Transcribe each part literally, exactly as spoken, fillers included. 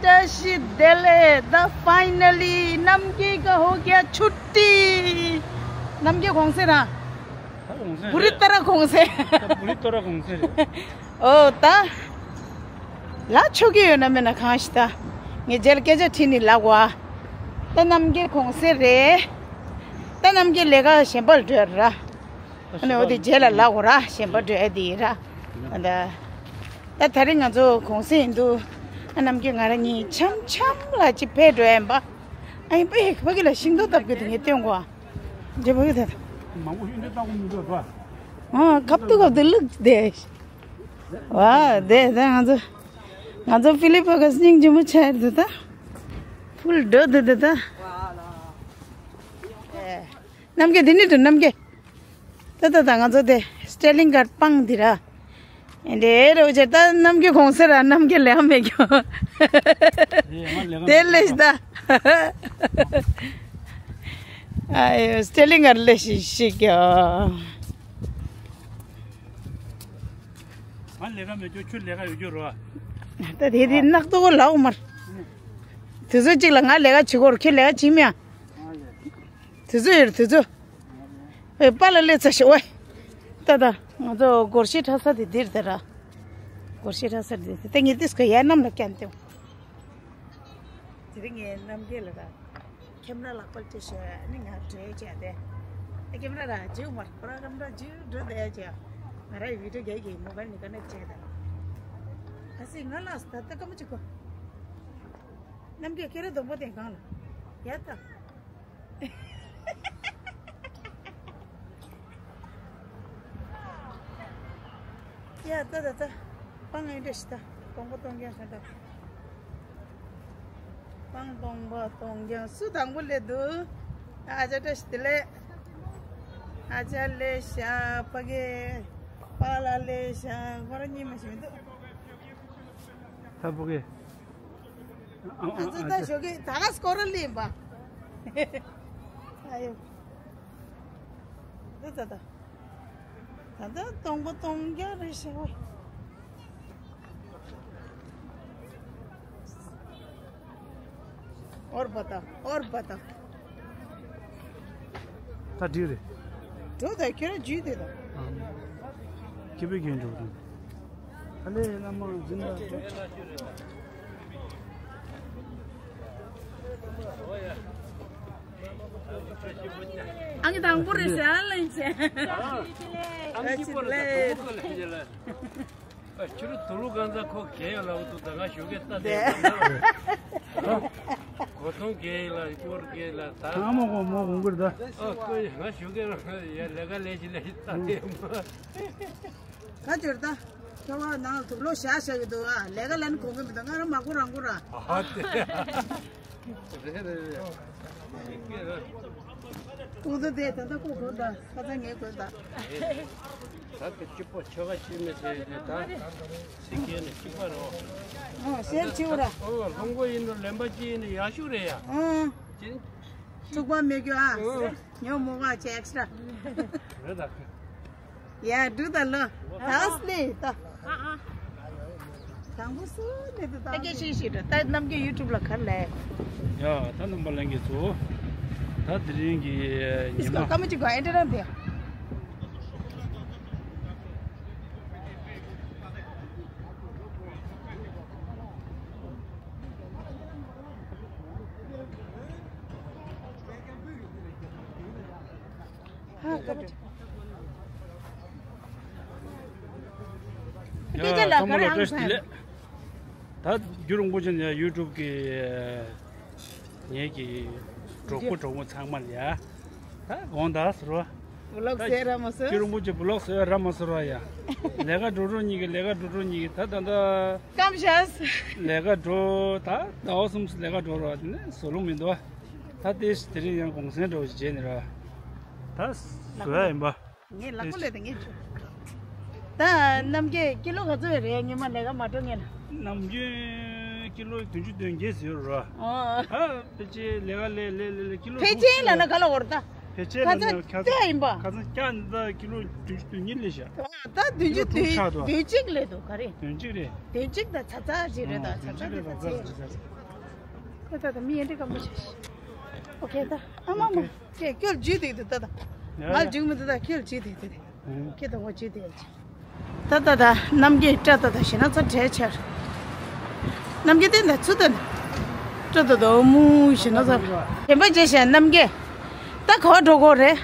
བཀྲ་ཤིས་བདེ་ལེགས། ད་finally नमके का हो गया छुट्टी। नमके घोंगसे रहा। घोंगसे। बुरी तरह घोंगसे। बुरी तरह घोंगसे। ཨོ་ད། ལ་ཆོག་གི་ཡོད་ན་མེད་ན་གང་ཞིག་ད། ངས་རྗེས་ལ་སྐད་ཆ་དྲིས་ནས་ལབ་དགོས་ཨ། ད་नमके घोंगसे རེད། ད་नमके ལས་ཀ་གཞན་པ་ལ་འགྲོ་ཡ་ར། ཨ་ནི་འོ་དེ་རྗེས་ལ་ལབ་དགོས་ར། གཞན་པ་འགྲོ་ཡ་དེ་ཡིན་ར། ཨ་ད། ད་ད་རེས་ང་ཚོ་གུང་སེང་ཡིན་འདུག་ཨ་ནམ་རྒྱུན་ང་རང་གཉིས་འཆམ་འཆམ་ལ་ཅིག་ཕེབས་འགྲོ་ཡ་ཡིན་པ། ཨ་ཡིན་པ་ཡིན་ཕ་གི་ལ་ཤིང་ཏོག་བཏབ་དགོས་དེ་ངས་སྟོན་གོ་ཨ། འདྲེ་ཕ་གི་ད། མང་པོ་ཤིང་ཏོག་བཏབ་གོ་མི་འདུག་ད། ཨ་ཁབ་ཏུ་ཁབ་ཏུ་ལུག་དེ། ཝ་དེ་ད་ང་ཚོ། ང་ཚོ་ཕི་ལི་པ་ག་སྙིང་རྗེ་མོ་ཆགས་འདུག་ད། ཕུལ་འགྲོ་འདུག་ད་ད། ཨེ། ནམ་རྒྱུན་འདི་ནི་འགྲོ་ནམ་རྒྱུན། ད་ད་ད་ང་ཚོ་དེ་སི་ཊེ་ལིང་ག་ར་སྤང་འདི་ར། ཨེ་འདྲེ་རོ་ཅེ་ད་ནམ་རྒྱུན་གུང་སེང་ར་ནམ་རྒྱུན་ལས་མེད་ཀྱོ། དེ་ལས་ད། ཨ་ཡོ་སི་ཊེ་ལིང་ག་ར་ལས་ཤིག་ཤིག་ཀྱོ། ང་ལས་ཀ་མེད་ཀྱོ་ཁྱོད་ལས་ཀ་ཡོད་ཀྱོ་རོ། ད་དེ་དེ་ནག་ཏོ་ལའོ་མར། དུས་ཚོད་གཅིག་ལ་ང་ལས་ཀ་བྱེད་ཀྱོ་རོ་ཁྱོད་ལས་ཀ་བྱེད་མི་ཡ། དུས་ཚོད་ཡོད་དུས་ཚོད། ཨེ་པཱ་ལགས་སླེབས་ཚར་ཤག་ཝེ། ད་ད་ང་ཚོ་སྒོར་གཞས་འཁྲབ་ས་དེ་འདིར་དེ་ར། སྒོར་གཞས་འཁྲབ་ས་དེ་དེ་ད་ངས་དུས་ཁ་ཡར་གནམ་ལ་བསྐྱལ་ཏེ། དེ་རིང་ངས་རྣམ་རྒྱལ་ལ་ར། ཁེམ་ར་ལག་པ་སྤྲད་ཤག་ནི་ང་བྲོས་བྱས་ཏེ། ཨེ་ཁེམ་ར་ར་འཇུ་མར་ཁོ་ར་ཁེམ་ར་འཇུ་འགྲོ་བསྡད་ཅག་ང་ར་ཡི་བི་ཌི་ཡོ་རྒྱག་གི་མོ་བལ་ནི་ཀ་ནེག་བྱས་ད། ཨ་སི་ང་ལ་ད་ལྟ་སྐར་མ་གཅིག་གོ་རྣམ་རྒྱལ་ཁྱེད་རང་སྡོང་པོ་དེ་གང་ལ། ཡ་ད། ཡ་ད་ད་ད། སྤང་ཨེ་འདྲ་ཞིག་ད། སྟོང་པ་སྟོང་རྐྱང་ཁ་ད། སྤང་སྟོང་པ་སྟོང་རྐྱང་སུ་དང་པོ་སླེབས་འདུག་ཨ་ཅག་བཀྲ་ཤིས་བདེ་ལེགས། ཨ་ཅག་སླེབས་ཤག་ཕ་གི། པཱ་ལགས་སླེབས་ཤག་ཁོ་རང་གཉིས་མ་ཞིག་མི་འདུག་ད་ཕ་གི། ང་ཚོ་ད་ཞོགས་ཀས་ད་ག་སྐོར་ར་ལེན་པ། ཨ་ཡོ། འདི་ད་ད། ད་ད་སྟོང་པ་སྟོང་རྐྱང་རེད་ཤག་ཨོར་པ་ད་ཨོར་པ་ད། ད་འགྲིག་རེད། འགྲོ་ད་ཁྱོད་རང་འཇུས་དེ་ད། ཁྱི་པའི་རྒྱན་འགྲོ་དང་། ཨ་ལེ་བླ་མ་འཛིན་ལ། ཨང་དང་པོ་རེད་ཟེར་ཨ་ལེན་ཆེ། ཨང་གཅིག་པོ་རེད་ད་དང་པོ་ལེན་ཆེ་ལ། ཨ་ཁྱོད་རང་དུ་ལུ་གང་ཚ་ཁོ་གས་ཡོད་ལ་འུ་ཐུག་ད་ང་ཞོགས་ཀས་ལྟ་དེ། གོ་ཐོང་གས་ལ་སྐྱོར་གས་ལ་ད། ཨ་མ་གོ་མོ་གོང་གུར་ད། ཨ་ཁོ་ཡ་ང་ཞོགས་ཀས་ཡ་ལས་ཀ་ལས་ཤི་ལས་ཤི་ལྟ་དེ་མ། ག་ཅོར་ད། ཁྱོད་བ་ནང་དུག་ལོག་བཞག་བཞག་གི་འདུག་ཨ། ལས་ཀ་ལ་ནི་གོ་གི་མི་འདུག་ང་རང་མ་གོ་རང་གོ་ར། ཨ་དེ། རེད་རེད་རེད། ཀུང་ཟི་དེ་ད་ལྟ་ཀུ་གོ་ད་ཁ་ཚ་ངས་གོ་ད། ད་དེ་གཅིག་པོ་ཆོ་ག་ཆི་མི་ཟེར་དེ་ད། ཟི་ཀེ་ནི་གཅིག་པ་རོ། ཨོ་ཤེར་ཆིའུ་ར། ཨོ་ལྷུང་གོ་ཡིན་ནོ་ལེན་པ་ཅི་ཡིན་ནི་ཡ་ཤུ་རེད་ཡ། ཨོ། ཅི། འཁྲུག་པ་མེད་རྒྱུ་ཨ། ཨོ། ཉོ་མོ་བ་ཅེ་ཨེག་སི་ཊ་ར། རེད་ད། ཡ་འགྲུ་ད་ལོ། ད་སླེ་ད། དང་པོ་སུ་ནས་དུ་ད་སྐད་ཆ་ཞིག་རེད་ད་རྣམ་རྒྱལ་ཡུ་ཊུབ་ལ་གར་ལས། ཡ་ད་རྣམ་པ་ལྷན་རྒྱས་ཚོ། ད་དེ་རིང་གི་ཉི་མ། སྐར་མ་གཅིག་གོ་ཨེ་འདྲ་རང་དེ། ཧ་ཀ་ཏོ། ཡ་ཚང་མ་ལ་བཀྲ་ཤིས་བདེ་ལེགས། ད་རྒྱུ་རིན་པོ་ཆེ་ནས་ཡུ་ཊུབ་ཀྱི་ངེད་ཀྱི་གྲོགས་པོ་གྲོགས་མོ་ཚང་མ་ལ་ཡ། ད་དགོངས་དག་ཟེར་བ། བུ་ལོག་ཟེར་ར་མ་ཟེར། རྒྱུ་རིན་པོ་ཆེ་བུ་ལོག་ཟེར་ར་མ་ཟེར་བ་ཡ། ལས་ཀ་འགྲོ་འགྲོ་གཉིས་ཀྱི་ལས་ཀ་འགྲོ་འགྲོ་གཉིས་ཀྱི་ད་ད་ད། སྐམ་ཤག་ལས་ཀ་འགྲོ་ད་ཟླ་བ་གསུམ་ལས་ཀ་འགྲོ་ར་དེ་ནས་བཟོ་ལུགས་མི་འདུག་ད་དེ་དེ་རིང་ཡང་གུང་སེང་འདྲ་བོ་ཞིག་བྱས་ནས་ར། ད་བཟོ་ཡ་ཡིན་པ། ངས་ལག་པ་ལས་དང་ངས་བྱུང་། ད་རྣམ་རྒྱལ་ཀི་ལོ་ག་ཚོད་རེད་ཉི་མ་ལས་ཀ་མ་འགྲོ་ངེས་ན། ནམ་རྒྱུན་ཀི་ལོ་བདུན་ཅུ་དོན་བརྒྱད་ཟེར་ཡོད་རེད་བ། ཨོ། ད་ཕལ་ཆེར་ལས་ཀ་ལས་ལས་ལས་ལས་ཀི་ལོ་ཕལ་ཆེར་ལབ་ན་ག་ལ་འོར་ད། ཕལ་ཆེར་ཁ་ལ་ཚ་ནས་ཁ་ཚ་ཡིན་པ། ཁ་ཚ་སྐྱ་ནི་ད་ཀི་ལོ་བདུན་ཅུ་དོན་གཉིས་ལས་བཞག་ད་བདུན་ཅུ་ཀི་ལོ་དྲུག་ཆགས་འདུག་དོན་གཅིག་ལས་འདུག་ག་རེ། དོན་གཅིག་རེད། དོན་གཅིག་དང་ཚ་ཚ་ཞིག་རེད། ད་ཚ་ཚ་དེ་ཚ་ཚ་ཡིན་ཟེར། ཁོ་ད་ད་མི་ཡན་ཏི་སྐམ་པོ་ཆེ་ཞིག་ཨོ་ཁེ་ད་ཨ་མ་མ་ཁྱེད་ཁྱོད་ཇུས་དེ་འདུག་ད་ད། ང་ལ་འཇུག་མི་འདུག་ད་ཁྱོད་ཇུས་དེ་འདུག་ཁྱེད་དང་ངོ་ཇུས་དེ་ཡོད་ཅིག་ད་ད་ད་རྣམ་རྒྱལ་སྐྲ་ད་ད་ཞེ་ན་ཚ་བྲལ་ཆེར། རྣམ་རྒྱལ་བསྟན་ད་ཚུ་ད་ད་སྐྲ་ད་ད་མུ་ཞེ་ན་ཚ། དེན་པ་རྗེས་ཤ་རྣམ་རྒྱལ། ད་ག་བ་འགྲོ་གོ་རེད།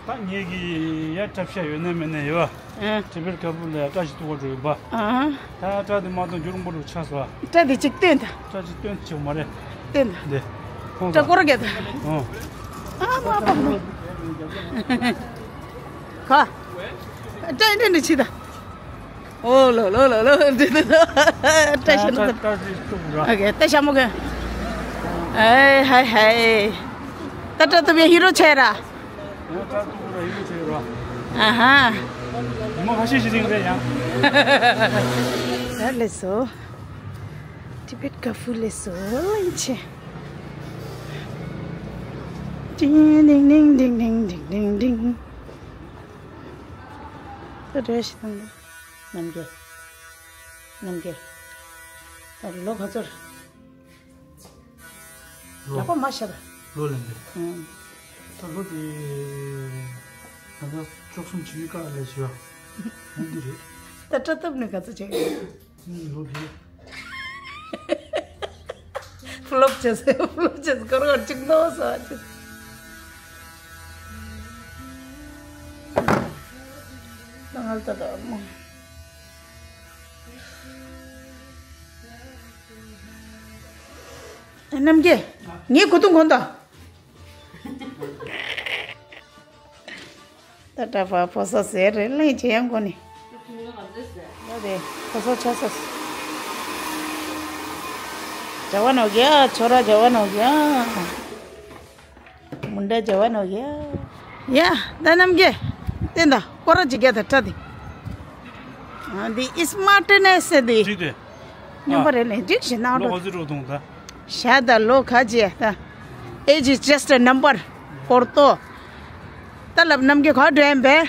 ད་ངེད་ཀྱི་ཡ་འཁྲབ་ཤ་ཡོད་ན་མེད་ན་ཡོད། ཨ། ཏི་བེད་ཁ་ཕུ་ལ་ཡ་བཀྲ་ཤིས་ཐུག་པ་འགྲོ་ཡོད་པ། ཨ། ད་ཡ་སྐྲ་དེ་མ་གཏོང་རྒྱུ་རིང་པོ་འགྲོ་ཆགས་སོ། སྐྲ་དེ་གཅིག་བཏོན་ད། སྐྲ་གཅིག་བཏོན་ཆོག་མ་རེད། བཏོན་ད། འདི། ཁོང་སྐྲ་སྐོར་རྒྱག་ད། ཨོ། ཨ་མ་པ་མ། ག་སྐྲ་འདི་འདྲ་ཆི་ད། ཨོ་ལོ་ལོ་ལོ་ལོ་འདི་འདི་འདི། བཀྲ་ཤིས་ལོ། ད་ད་ད་ད་ད་ད་ད་ཤ་མོ་ག་ཨེ་ཧའི་ཧའི། ད་ད་ད་བའི་ཧི་རོ་ཆེ་ར། ཨ་ཧ། མོ་ཧ་ཤི་ཤི་རིང་རེད་ཡང་། ད་ལེ་སོ། ཏི་བེད་ཀ་ཧྥུ་ལེ་སོ་ལིང་ཆེ། ཏིང་ཏིང་ཏིང་ཏིང་ཏིང་ཏིང་ཏིང་། ད་འདྲ་ཞིག་དང་། རྣམ་རྒྱལ། རྣམ་རྒྱལ། ད་ལོ་ག་ཚོད་རེད། ལོ། ཡག་པོ་མ་བཤད་ད། ལོ་ལེན་པས། ཨང་། ད་ལོ་དེ། ད་ལྟ་བཅུ་གསུམ་བཅུ་བཞི་ཀ་ལས་བྱེད་པ། འོ་འདི་རེད། ད་སྐྲ་བཏབ་ནས་ག་ཚོད་བྱས་ཡོད། ཨང་། ལོ་ཕལ། ཕློབ་བྱས་ཟེར་ཕློབ་བྱས་ཟེར་སྐོར་བ་གཅིག་ནོ་ཟེར་བ་ཅིག་ད་ང་ལ་ད་ད་མོ། རྣམ་རྒྱལ། ངའི་གོས་ཐུང་གོན་དང་། ད་ད་ཕ་ཕོ་སོ་ཟེར་རེ་གླེང་བྱེད་ཡང་གོ་ནི། ད་དེ་ཕོ་སོ་ཆ་སོ། ཇ་བ་ནོ་གྱ་ཆོ་ར་ཇ་བ་ནོ་གྱ། མུན་ད་ཇ་བ་ནོ་གྱ། ཡ་ད་རྣམ་རྒྱལ། བསྟན་ད་སྐོར་ར་ཅིག་རྒྱ་ད་ཁྲ་དེ། འདི་ཨིས་མ་ཏི་ནེ་སེ་དེ། ཅིག་དེ། སྨྱོན་པ་རེད་ལེ་འགྲིག་ཞེ་ན་ལོ་འགྲོ། ག་ཚོད་འགྲོ་ཐུང་ད། ཤ་ད་ལོ་ཁ་ཅེ་ད། Age is just a number. སྐོར་ཏོ། ད་ལབ་རྣམ་རྒྱལ་ག་འགྲོ་ཡིན་པས།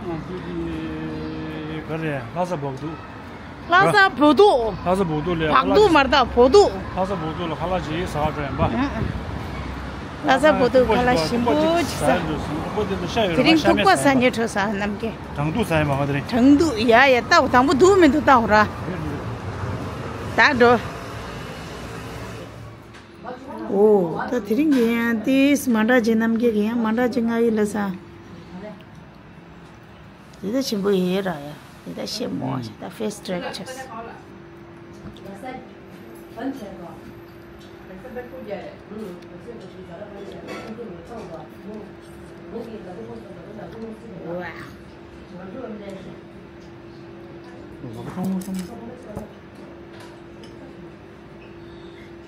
ང་ཚོ་གི་ག་རེ་ལྷ་ས་བག་དུག་ལྷ་ས་བག་དུག་ལྷ་ས་བག་དུག་ལས་བག་དུག་མ་རེད་ད་བག་དུག་ལྷ་ས་བག་དུག་ལ་ཁ་ལག་ཅིག་ཟ་བ་འགྲོ་ཡིན་པ། ལྷ་ས་བག་དུག་ཁ་ལག་ཞིམ་པོ་ཅིག་ཟ། དེ་རིང་ཐུག་པ་ཟ་ཉེ་འགྲོ་ཟ་རྣམ་རྒྱལ། དྲང་དུ་ཟ་ཡིན་པ་ང་དེ་རིང་། དྲང་དུ་ཡ་ཡ་ལྟ་བ་དང་པོ་འདུག་མི་འདུག་ལྟ་འོ་ར། ད་འགྲོ། ཨོ་ད་དེ་རིང་གི་ཡང་ཏིས་མ་འདྲ་ཅིག་རྣམ་རྒྱལ་གི་ཡང་མ་འདྲ་ཅིག་ང་ཡི་ལ་ས། དེ་ད་ཆེན་པོ་ཡེ་ར་ཡ་དེ་ད་ཤེ་མོ་ཞེ་ད་ཕེ་སི་ཊེག་ཆགས།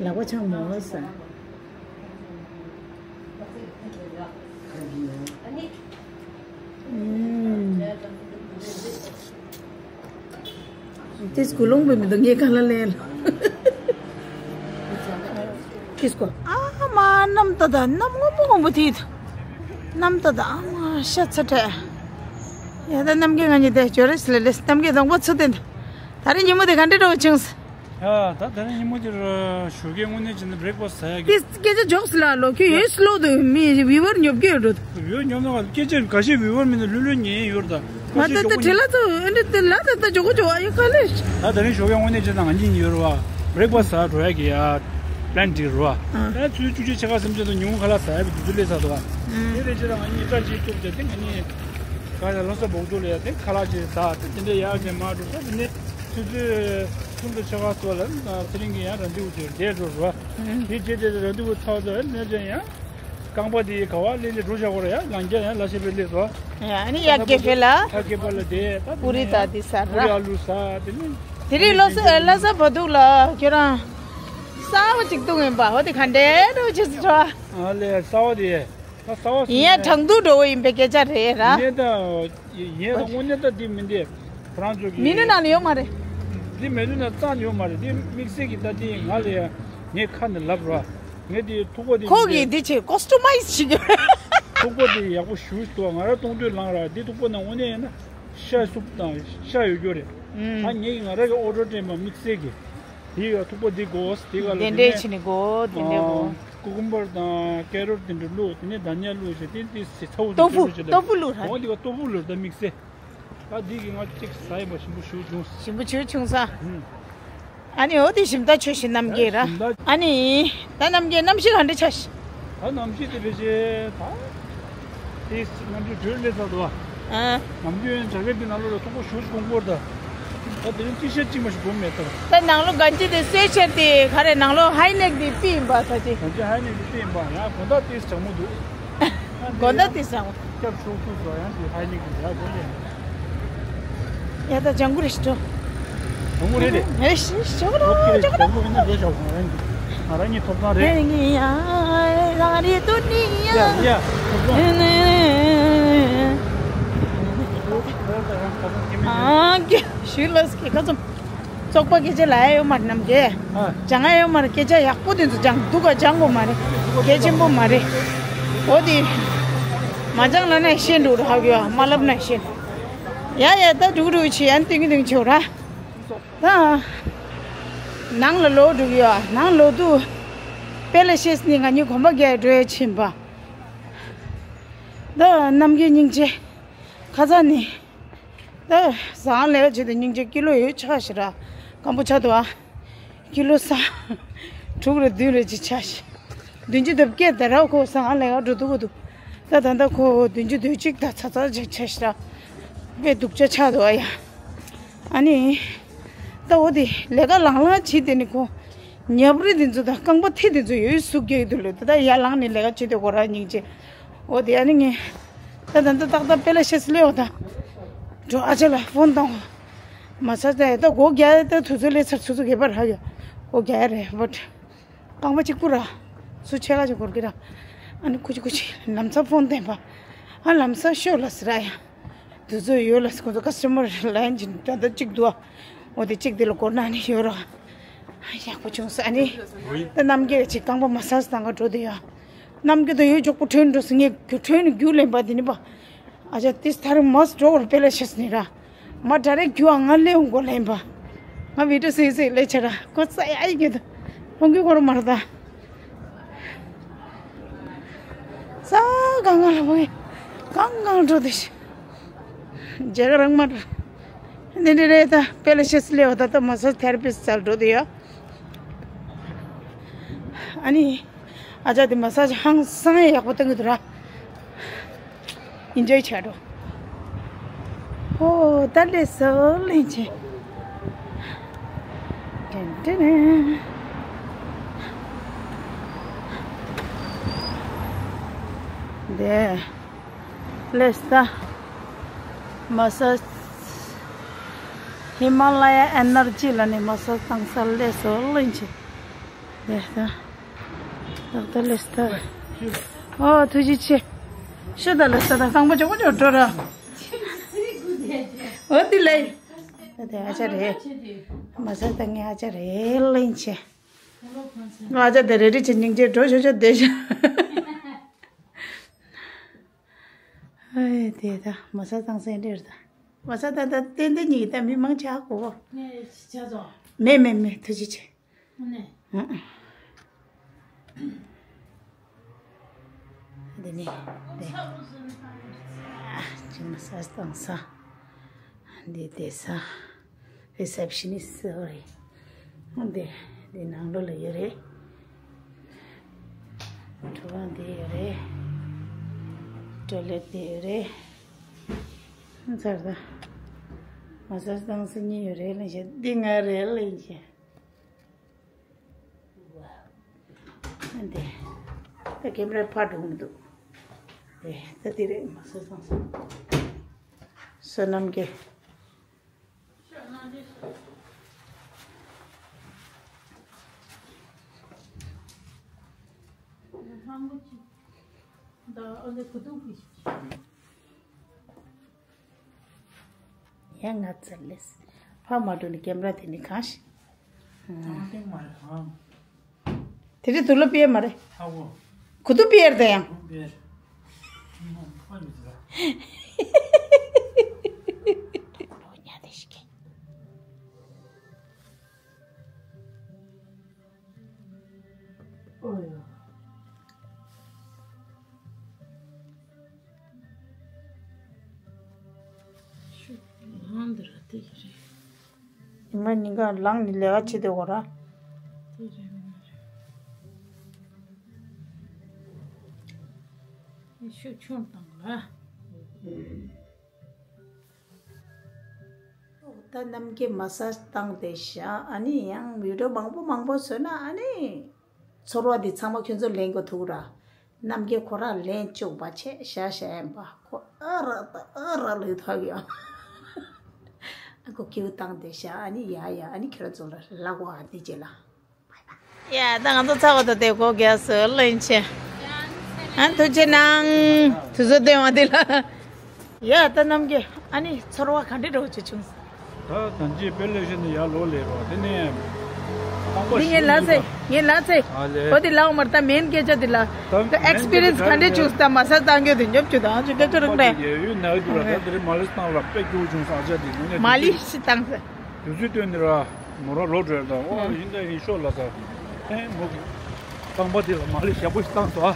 ལག་པ་འཆང་མོ་ས། ཨུམ། ཏིས་ཀུ་ལུང་བའི་མི་འདུག་ངའི་ཁ་ལ་ལེན། ཏིས་ཀོ་ཨ་མ་གནམ་ད་ད་གནམ་སྔོན་པོ་སྔོན་པོ་དེ། གནམ་ད་ད་ཨ་མ་ཤ་ཚ་དྲག་ཡ་ད་རྣམ་རྒྱལ་ང་གཉིས་དེ་ཇོ་རེས་ལེ་ལེ་རྣམ་རྒྱལ་གདོང་པ་ཚུ་དེ། ད་རེས་ཉིན་མོ་དེ་ག་འདྲ་འགྲོ་བྱུང་། ཡ་ད་ད་རེས་ཉིན་མོ་དེར་ཞོགས་ཀས་དངོས་གནས་བྱས་ན་བྷི་རེག་ཕ་སི་ཟ་ཡ་གི། དེ་སྐད་ཆ་ཇོགས་ལ་ལོ་ཁྱོད་ཡོད་སློག་དུ་མི་བི་ཝར་ཉོབ་ཀྱི་ཡོད་འགྲོ། བི་ཝར་ཉོབ་ན་སྐད་ཆ་འགའ་ཤས་བི་ཝར་མི་འདུག་ལྷོད་ལྷོད་ཉན་ཡོད་ར་ད། མ་ད་ད་བྲེལ་ལ་ཚོ་ཨ་འདྲ་དེ་ལ་ད་ད་ཇོ་གོ་ཇོ་ཨ་ཡོད་ག་ལེ། ད་ད་རིང་ཞོགས་ཀས་དངོས་གནས་བྱས་ན་ང་གཉིས་ཡོད་ར་བ། བྷི་རེག་ཕ་སི་ཟ་འགྲོ་ཡ་གི་ཡ་པི་ལན་སྒྲིག་ར་བ། ད་ཚོད་བཅུ་གཅིག་ཕྱེད་ཀ་སེམས་ཅན་དུ་ཉིན་གུང་ཁ་ལག་ཟ་ཡ་གི་དུས་ཚོད་སླེབས་ཚར་འདུག་བ། དེ་རེད་ཅེ་ད་ང་གཉིས་སྐྲ་ཅིག་གཏུབ་བྱས་ཏེ་ང་གཉིས་ག་ལ་ལྷ་ས་བོག་ཏུ་ལ་ཡ་དེ་ཁ་ལག་ཅིག་ཟ་དེ་དེ་འདྲ་ཡག་ཅིག་མ་འགྲོ་ས་དེ་ནས་ཚོད་ཚོད་གསུམ་དང་ཕྱེད་ཀ་སོགས་ལ་ཚེ་རིང་གི་ཡང་རན་དེ་བུ་དེར་བསྡད་འགྲོ་ར་བ། དེ་རྗེས་དེ་རན་དེ་བུ་ཚར་ཚར་ནས་ཅན་ཡང་རྐང་པ་དེ་ག་བ་ལེ་ལེ་འགྲོ་བཞག་གོ་ར་ཡ་ལང་རྒྱ་ཡང་ལ་ཤེས་པའི་ལེ་སོ། ཡ་ཨ་ནི་ཡ་གེ་ཕེ་ལ་ཡ་གེ་ཕེ་ལ་དེ་ད་པུ་རི་ད་དེ་ཟ་ར་པུ་རི་ཨ་ལུ་ཟ་དེ་ནི། དེ་རིང་ལོ་སི་ལྷ་ས་བོ་འདུག་ལ་ཁྱོད་རང་གསར་བ་ཅིག་འདུག་ཡིན་པ་འོ་དེ་ག་འདྲའི་འགྲོ་བྱེད་སུ་ཆོག་ཨ་ལེ་གསར་བ་དེ། ད་གསར་བ་ཡིན་ཡང་དྲང་དུ་འགྲོ་བ་ཡིན་པའི་སྐད་ཆ་རེད་ར། ཡིན་ད། ཡིན་ད་དངོས་གནས་ད་འདི་མི་འདི། ཁོ་རང་ཚོ་གི་མི་ནི་ནང་ལ་ཡོད་མ་རེད། འདི་མེ་ལུ་ན་རྩ་ནས་ཡོད་མ་རེད་འདི་དམིགས་བསལ་གྱི་ད་འདི་ང་ལ་ཡ་ངའི་ཁ་ནས་ལབ་ར། ངས་དེ་ཐུག་པ་དེ་ཁོ་གིས་འདི་བྱས་ཀོ་སི་ཊོ་མའི་ཛི་བྱེད་རྒྱུ་རེད། ཐུག་པ་དེ་ཡག་པོ་ཞེ་པོ་ཞིག་འདུག་ང་རང་གཏོང་འདོད་ལངས་ར། འདི་ཐུག་པ་ནང་དངོས་གནས་ཡིན་ན་ཤ་སུབ་དང་ཤ་ཡོད་རྒྱུ་རེད། ཨ་ངས་ཀྱི་ང་རང་གི་ཨོ་ཌར་སྤྲད་པ་དམིགས་བསལ་གྱི། དེ་ཡ་ཐུག་པ་འདི་དགོས། དེ་ག་ལ་དེ་འདྲས་བྱས་ནས་དགོས། དེ་འདྲས་དགོས། ཀུ་ཀུམ་བར་དང་ཀེ་རོཊ་དེ་འདྲ་བླུགས། དེ་ནས་དྷ་ནི་ཡ་བླུགས་བྱས། དེ་དེ་ཚ་བོ་ཏོ་ཕུ། ཏོ་ཕུ་བླུགས་ར། འོ་འདི་ག་ཏོ་ཕུ་བླུགས་ད་དམིགས་བསལ། ད་འདི་གི་ང་གཅིག་ཟ་ཡིན་པ་ཞིམ་པོ་ཞེ་པོ་བྱུང་། ཞིམ་པོ་ཞེ་པོ་བྱུང་ས། ཨ་ནི་འོ་དེ་ཞིམ་ད་ཆོས་ཤིག་རྣམ་རྒྱལ་ར། ཞིམ་ད། ཨ་ནི་ད་རྣམ་རྒྱལ་གནམ་གཤིས་ག་འདྲ་ཆགས་ཤིག་ད་གནམ་གཤིས་དེ་ཕལ་ཆེར་ད་དེ་གནམ་གཤིས་དྲོད་སླེབས་ཚར་འདུག་ཨ། ཨ། ནམ་རྒྱུན་རྒྱ་གར་གྱི་ནང་ལོགས་ལ་ཐུག་པ་ཞེ་པོ་ཞིག་གོན་གྱི་ཡོད་རེད་ད། ད་དེ་རིང་ཊི་ཤར་ཊི་གཅིག་མ་ཞིག་གོན་མེད་ད། ད་ནང་ལོགས་གན་ཇི་དེ་སུའེ་ཊི་ཤར་ཊི་དེ་ག་རེ། ནང་ལོགས་ཧའི་ནེག་དེ་པི་ཡིན་པ་ད་ཅི། གན་ཇི་ཧའི་ནེག་དེ་པི་ཡིན་པ། ཡང་དགོང་དག་དེ་གྲང་མོ་འདུག་དགོང་དག་དེ་གྲང་མོ། སྐྱབས་ཤོག་ཐུག་སོ་ཡང་དེ་ཧའི་ནེག་དེ་ཡག་པོ་རེད། ཡ་ད་ལྗང་གུ་རེད་ཤི་ཏོ། ལྗང་གུ་རེད་རེད། ཨེ་ཤི་ཤི་གུ་རོ་ལྗང་གུ་རོ། ལྗང་གུ་ཡིན་ན་ལས་བྱ་བ་ང་རང་གི་ང་རང་གི་ཐོབ་ཐང་རེད། ཨེ་ཡ་རང་རེད་དོ་ནི་ཡ། ཡ་ཡ་ཐོབ་ཐང་། ཨ་ཀྱེ་ཞུ་ལ་སྐྱེ་ཁ་ཚོམ། བཙོག་པ་སྐད་ཆ་ལབ་ཡ་ཡོད་མ་རེད་ནམ་རྒྱལ། ཨ། སྦྱང་ཡ་ཡོད་མ་རེད། སྐད་ཆ་ཡག་པོ་དེ་ཚོ་སྦྱང་། སྡུག་ག་སྦྱང་དགོས་མ་རེད། གལ་ཆེན་པོ་མ་རེད། འོ་དེ་མ་སྦྱང་ལབ་ན་ཤེས་འགྲོ་ར། ཧ་གོ་ཡ། མ་ལབ་ན་ཤེས། ཡ་ཡ་ད་འགྲོ་གི་འགྲོ་གི་བྱེད། ཡ་ནི་སྟོན་གི་སྟོན་གི་བྱེད་ར། ད་ནང་ལ་ལོག་འགྲོ་གི་ཡོད། ནང་ལོག་དུས་དཔེ་ལ་ཤེས་ནི་ང་གཉིས་གོམ་པ་རྒྱག་འགྲོ་ཡ་ཕྱིན་པ། ད་རྣམ་རྒྱལ་སྙིང་རྗེ། ཁ་ཚ་ནི། ད་ཟ་ཁང་ལས་ཀ་བྱེད་དུས་སྙིང་རྗེ་ཀི་ལོ་ཡོད་ཆགས་ཤི་ར། སྐམ་པོ་ཆགས་འདུག་ཨ། ཀི་ལོ་ས་དྲུག་རེ་བདུན་རེ་ཅིག་ཆགས་ཤི། བདུན་ཅུ་དོན་བརྒྱད་དེ་ར་ཁོ་ཟ་ཁང་ལས་ཀ་འགྲོ་འདུག་གོ་འདུག་ད་ད་ལྟ་ཁོ་བདུན་ཅུ་དོན་གཅིག་དང་ཚ་ཚ་ཅིག་ཆགས་ཤི་ར། དཔེ་སྡུག་ཅག་ཆགས་འདུག་ཨ་ཡ། ཨ་ནི། ད་འོ་དེ་ལས་ཀ་ལང་ལང་བྱེད་དེ་ནི་ཁོ། ཉབ་རི་དེ་ཚོ་དང་རྐང་པ་མཐིལ་དེ་ཚོ་ཡོད་ཟུག་རྒྱག་གི་འདུག་ལོ། ད་ལྟ་ཡར་ལངས་ནས་ལས་ཀ་བྱེད་དུས་ཁོ་ར་སྙིང་རྗེ། འོ་དེ་ཨ་ནི་ངས། ད་ད་ད་ཏག་ཏག་དཔེ་ལ་ཤེས་སུ་སླེབས་འོ་ད། འགྲོ་ཨ་ཅག་ལ་ཕོན་བཏང་། མ་ས་ད་ད་སྒོ་རྒྱག་ད་དུས་ཚོད་སླེབས་ཚར། ཆུ་ཚོད་བརྒྱད་པ་རག་ཡོད། སྒོ་རྒྱག་ཡ་རེད་བཊ། རྐང་པ་གཅིག་པུ་ར། ཚུར་ཕྱེད་ཀ་ཅིག་འཁོར་གི་ར། ཨ་ནི་ཁུ་ཅི་ཁུ་ཅི་ལམ་སང་ཕོན་བསྟན་པ། ཨ་ལམ་སང་ཤོག་ལ་ཟེར་ཡ། དུས་ཚོད་ཡོད་ལ་ཁོ་ཚོ་ཀ་སི་ཊ་མར་ལའིན་ཅིག་ད་ལྟ་གཅིག་འདུག་ཨ། འོ་དེ་གཅིག་དེ་ལ་སྒོ་ནང་ནས་ཡོད་ར། ཡག་པོ་བྱུང་ས། ཨ་ནི་ད་རྣམ་རྒྱལ་ཅིག་རྐང་པ་མ་སཱ་ཇི་བཏང་ག་འགྲོ་དེ་ཡ། རྣམ་རྒྱལ་དང་ཡོད་མགྱོགས་པོ་ཐོན་འགྲོ་སོང་། ངས་རྒྱུ་ཐོན་ནས་རྒྱུགས་ལེན་པ་དེ་ནི་པ། ཨ་ཅག་ཏིས་ཐ་རི་མོ་སི་འགྲོ་བར་དཔེ་ལ་ཤེས་ནི་ར། མ་ད་རེས་རྒྱུགས་ཨ་ང་ལེའུ་མགོ་ལེན་པ། ང་བི་ཏྲ་སི་སི་ལས་ཆ་ར་ཁོ་ས་ཡ་ཡི་གེ་ད། ཧོང་གི་ཁོ་ར་མ་ར་ད། ས་གང་གང་ལ་བོ་ཡི་གང་གང་འགྲོ་དེ་ཤི། རྒྱ་གར་རང་མ་ར། འདི་འདི་རེད་ད། དཔེ་ལ་ཤེས་སི་ལེའུ་ད་ད་མ་ས་ཐེ་ར་པི་སི་ལ་འགྲོ་དེ་ཡ། ཨ་ནི། ཨ་ཅག་དེ་མ་སཱ་ཇི་ཧང་སང་ཡག་པོ་བཏང་གི་འདུག་ར། ཨིན་ཇོའི་བྱས་འགྲོ། ཧོ་ད་ལས་སོ་ལེན་ཆེ། ཏན་ཏན་ཏན། དེ་ལས་ད་མ་སཱ་ཇི། ཧི་མ་ལ་ཡ་ཨེ་ནར་ཇི་ལ་ནི་མ་སཱ་ཇི་བཏང་ས་ལས་སོ་ལེན་ཆེ། དེ་ད། ཏག་ཏག་ལས་ད། ཨོ་ཐུགས་རྗེ་ཆེ། ཤོད་ད་ལས་ད་ད་རྐང་པ་ཅོག་ཅོག་འགྲོ་ར། ཨོ་དེ་ལས། ད་དེ་ཨ་ཅག་རེད། མ་ས་ད་ངའི་ཨ་ཅག་རེད་ལེན་ཆེ། ཨ་ཅག་དེ་རེ་རེ་ཆེ་སྙིང་རྗེ་འགྲོ་ཤོག་ཤོག་བསྡད་ཤག་ཨེ་དེ་ད་མ་ས་བཏང་སེ་འདྲེར་ད། མ་ས་ད་ད་ཏན་ཏན་གཉིས་ད་མི་མང་ཆགས་གོ། ནས་ཆ་ཚོ། མེད་མེད་མེད་ཐུགས་རྗེ་ཆེ། ནས། ཨ་ཨ། འདི་ནི་འདི། ཅི་མ་ས་བཏང་ས། འདི་བསྡད་ས། རི་སེབ་ཤི་ནི་སི་ཟེར་བ་རེད། འདི་འདི་ནང་ལོགས་ལ་ཡོད་རེད། ཁྲོ་བ་འདི་ཡོད་རེད། ཊོའི་ལེཊ་འདི་ཡོད་རེད། ཚར་ད། མ་ས་བཏང་ས་གཉིས་ཡོད་རེད་ལེན་བྱས། འདི་ང་རེད་ལེན་བྱས། འདི། ད་ཀེམ་ར་ཕར་འགྲོ་མི་འདུག་འདི་ད་འདི་རེད། མ་ས་བཏང་ས། བསོད་ནམས་ཀྱི། ཡ་ང་ཚར་ལེས། ཕ་མ་འགྲོ་ནི་ཀེམ་ར་དེ་ནི་གང་ཞིག་ཨང་ཏིང་མ་རེད་ཨང་། དེ་རིང་དུག་ལོག་ཕྱིས་མ་རེད། ཨ་བོ། གོ་དུ་ཕྱིས་ད་ཡང་། ཕྱིས། ཉལ་བསྡད་ཤིག་ཨོ་ཡ། ཤུགས་ལངས་འདི་ར་དེ་གི་རེད། ཉི་མ་ཉིན་གང་ལངས་ནས་ལས་ཀ་བྱེད་དེ་འོ་ར། དེ་རེད་མིན་རེད། ཤུགས་ཆུང་བཏང་ལ། ད་རྣམ་རྒྱལ་མ་སཱ་ཇི་བཏང་སྟེ་བཞག་ཨ་ནི་ཡང་བི་ཌིའོ་མང་པོ་མང་པོ་བཟོས་ན་ཨ་ནི། ཚོར་བ་འདི་ཚང་མ་ཁྱོད་ཚོ་ལེན་དགོས་ཐུག་ར། རྣམ་རྒྱལ་ཁོ་རང་ལེན་བཅུག་པ་ཆེ་ཤ་ཤ་ཡན་པ་ཁོ་ཨ་ར་ད་ཨ་ར་ལུས་ཐག་ཡོད། ཨ་ཁོ་ཁྱེའུ་བཏང་སྟེ་བཞག་ཨ་ནི་ཡ་ཡ་ཨ་ནི་ཁྱོད་ར་ཚོ་ལ་ལག་པ་ཨ་འདི་བྱེད་ལ། ཡ་ད་ང་ཚོ་ཚ་བ་དང་དེ་གོ་རྒྱ་སོ་ལེན་ཆེ། ཨ་ཐུགས་རྗེ་གནང་། དུས་ཚོད་ལྡན་བ་འདི་ལ། ཡ་ད་རྣམ་རྒྱལ་ཨ་ནི་ཚོར་བ་ག་འདྲ་འདྲ་བོ་ཅིག་བྱུང་། ད་ད་ཅི་དཔེ་ལེགས་ཤོས་ནི་ཡར་ལོག་ལས་རོགས་དེ་ནས་རྐང་པ་འདི་ངས་ཞིག་ལབ་ཚེ་ངས་ལབ་ཚེ། ཨ་ལས། འོ་དེ་ལའོ་མར་ད་མེན་སྐད་ཆ་འདི་ལ། ད་ད་ཨེག་སི་པི་རི་ཡན་སི་ག་འདྲ་བྱུང་ད་མ་སཱ་ཇི་བཏང་རྒྱུ་དེ་ཉོབ་རྒྱུ་དང་ཅི་སྐད་ཆ་རང་རེད། ཡ་ཡུལ་ན་ཡུལ་དུ་ར་ད་དེ་རིང་མ་ལི་སི་བཏང་ལ་དཔེ་སྐྱིད་པོ་བྱུང་ས་ཨ་ཅག་དེ་ནས་མ་ལི་སི་བཏང་ས། དུས་ཚོད་བཏོན་ནི་ར་མོ་ར་ལོག་འགྲོ་ཡ་ད་ཨོ་ཡིན་ད་ཡིན་ཤོག་ལ་ད། ཨེ་མོ་གི་རྐང་པ་དེ་ལ་མ་ལི་ཞབས་པོ་ཞིག་བཏང་སོ་ཨ།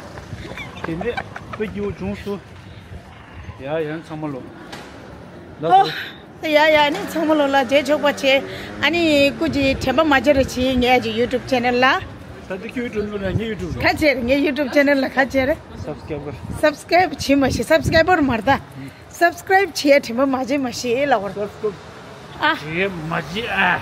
དེ་ནས་དཔེ་སྐྱིད་པོ་བྱུང་སོ། ཡ་ཡ་ཚང་མ་ལོ། ལ་ཨོ། ཡ་ཡ་ནི་ཚང་མ་ལོ་ལ་རྗེས་ཆོག་པ་བྱེད། ཨ་ནི་སྐུ་མཁྱེན་དྲན་པ་མ་བརྗེད་རོགས་བྱེད་ངའི་ཡུ་ཊུབ་ཆེ་ནལ་ལ། ད་དེ་ཁྱོད་ཡུ་ཊུབ་ནང་ངའི་ཡུ་ཊུབ་ཁ་ཆེར་ངའི་ཡུ་ཊུབ་ཆེ་ནལ་ལ་ཁ་ཆེར། སབ་སི་ཀེ་རའེབ་སབ་སི་ཀེ་རའེབ་བྱེད་མ་ཤེས་སབ་སི་ཀེ་རའེབ་མར་ད། སབ་སི་ཀེ་རའེབ་བྱེད་དྲན་པ་མ་བརྗེད་མ་ཤེས་ལ་བར། སབ་སི་ཀེ་རའེབ་ཨ། བྱེད་མ་བརྗེད་ཨ།